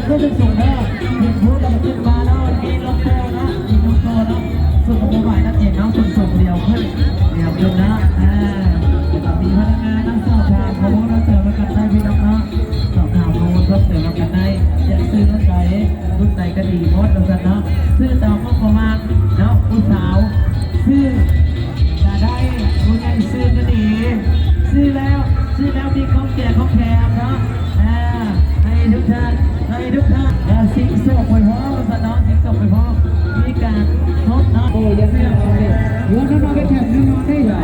Rất thân thuộc đó, niềm vui là một chiếc ba đó, đi lông tô đó, đi lông tô đó. Sự có mobile đắt tiền đó, thân thuộc nhiều hơn, nhiều hơn đó. À, để bảo tí hoa đang, đang sổ thảo có muốn nó tờ nó cặp tay với nó đó. Sổ thảo có muốn góp tờ nó cặp tay. Dạ, sư nó cái, lúc này cái đi mốt nó ra đó. Sư tao có công an, nó cũng thảo. Sư จะได้ผู้ใหญ่ซื่อก็ดี ซื่อแล้ว ซื่อแล้วมีของแจกของแถมเนาะ อ่า ให้ทุกท่าน ให้ทุกท่าน เอ่อ สิงโสไปพร้อมกันเนาะ สิงโสไปพร้อม มีการทดเนาะ โอ้ ยังไม่เอาเลย เดี๋ยวน้องๆไปแข่งน้องๆได้เหรอ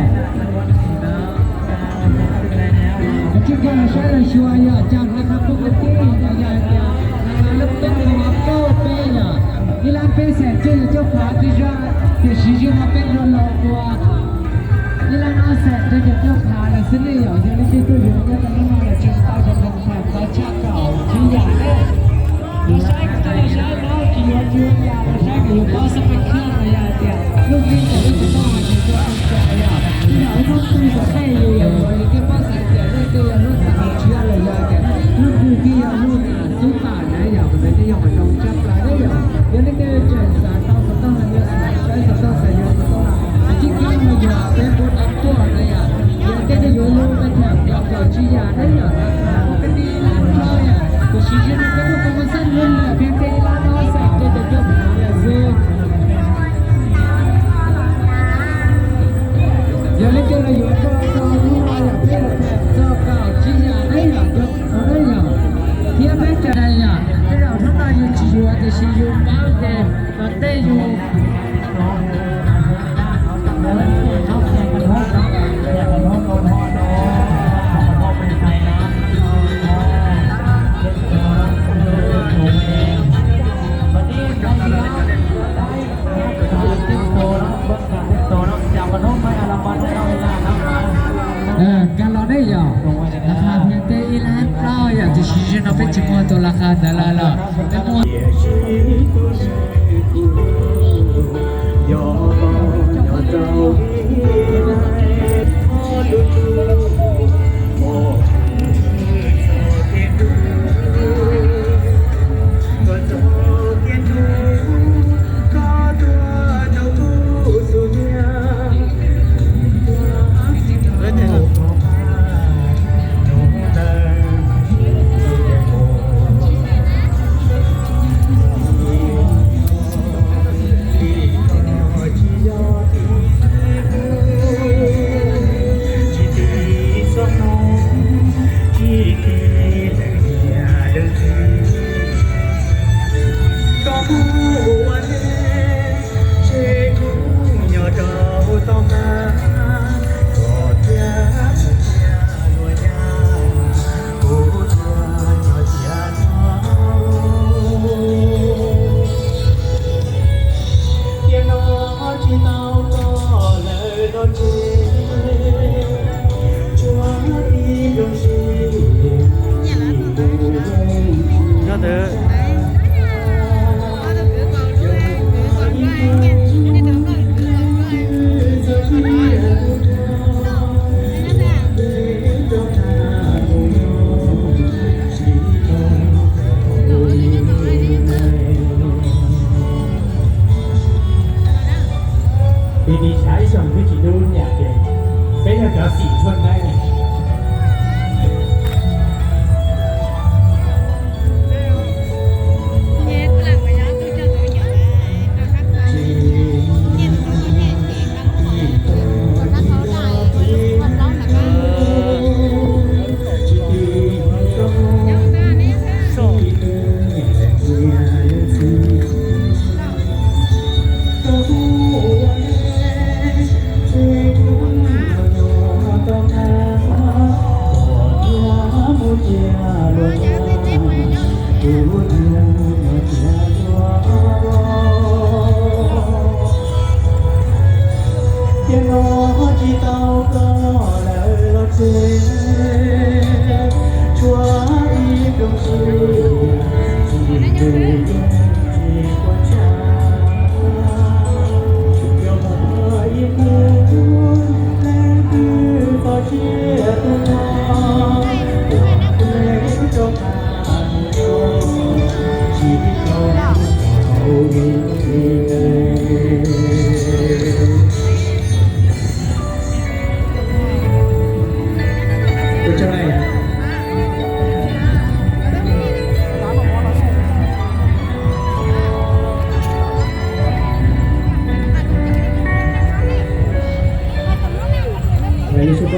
Trước khi mà sẽ là xua giờ chào là các công ty là giờ là lớp tốt là mập câu tê nhỉ. Ib lab peb xeem cuaj caum cuaj phav tib zaj, tiam sis zim no peb rau los ua ib lab ob xeem rau caum cuaj phav lawm xwb ne yom. Yog leej twg tuaj yuav nyob rau hnub no los tseem tau cov khoom tham qhov tshaj kaum tsib yam ne. Los saib kuv cov los saib no tsis yuav tsis ua cas, los saib kom yus paub xab peb khaj los yog hais tias lub neej thaum lub tsis tau hais tias tau ua cas yom. Tej zaum ib hnub twg tom ntej yus yuav yuav yus thiaj paub xav tias leej twg yog lub tam tshiab los yog tias leej twg thiaj yog lub xub tam na yom. Kuv ntawd thiaj yog qhov zoo tshaj plaws na yom. Yog leej twg tseem xav tau xov tooj los yog xav saib xov tooj xav yuav xov tooj los tiv thib kab no yog peb muab rov tuaj na yom. Yog tej twg yuav lub peb tham cov kaum tsib yam na yom, kuv peb tib lab plaub yom. Kuv siv zim no peb muaj promotion lub lawm pheej tej ib lab ob xeem rau caum cuaj phav lawm xwb. Yog leej twg los yuav tau tau hnub no yog peb los tham txog kaum tsib yam na yom, rau qhov na yom. Thiab peb cov na yom, tej zaum hnub no yus tsis yuav tiam sis yus paub ces tom ntej yus Kab los ne yom, las qha pheej tej ib lab plaub yom, tiam sis zim no peb tsis muaj tus las qha ntawd lawm los peb muaj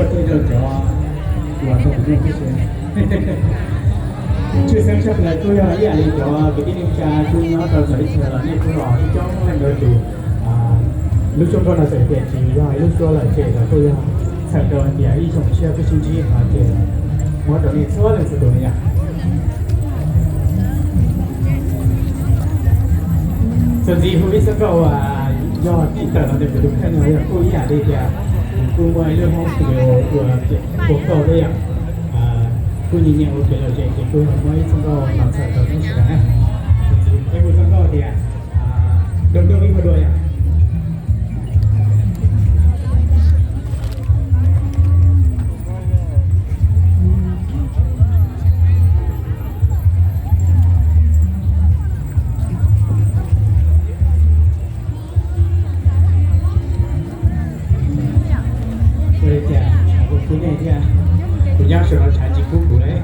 Tej rau cov uas tau tus neeg tib si. Tshwj xeeb tshaj plaws kuj yog ib yam li cov kwv tij neej tsa kuj nyob rau txawv ib txhia los nej kuj los ib coob leej ntau tus. Lub suab nkauj no txawm tias tsis yog ib lub suab lawm ces los kuj yog txhawm rau hais tias ib xyoo tshiab peb sib ntsib hais tias muab rau nej txhua leej txhua tus no yom. Txuas ntxiv hu ib txoj nkauj uas yog tib tawm los ntawm kuv tus kheej no yog kuj ib yam li tias kuv kuj muaj ib lub hoob studio ua nkauj thiab yom. Kuj nyiam nyiam ua kev lom zem ces kuj yog muab ib txoj nkauj los txhawm rau nej sawv daws na. Txuas ntxiv peb hu txoj nkauj tias Doog doog ib qho dua yom. Ua li cas tshav kuj kub nej thiab, kuv nyob saum no tshav tsis kub kuv li.